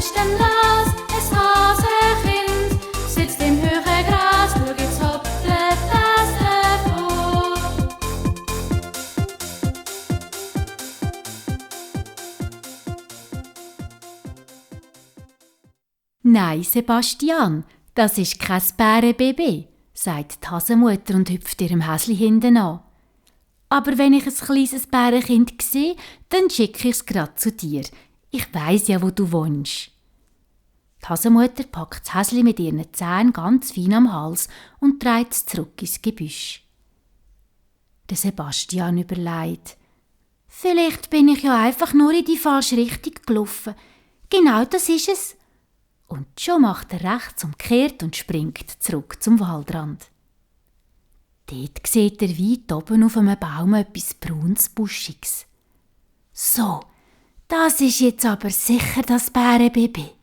ist denn los? Ein Hasenkind sitzt im hohen Gras, schau jetzt hoppelt es davon. Nein, Sebastian, das ist kein Bärenbaby, sagt die Hasenmutter und hüpft ihrem Häsli hinten an. Aber wenn ich ein kleines Bärenkind sehe, dann schicke ich es gerade zu dir. Ich weiss ja, wo du wohnst. Die Hasenmutter packt das Häsli mit ihren Zähnen ganz fein am Hals und trägt es zurück ins Gebüsch. Der Sebastian überlegt: Vielleicht bin ich ja einfach nur in die falsche Richtung gelaufen. Genau das ist es. Und schon macht er rechts umkehrt und springt zurück zum Waldrand. Dort sieht er weit oben auf einem Baum etwas Braunes, Buschiges. So, das ist jetzt aber sicher das Bärenbaby.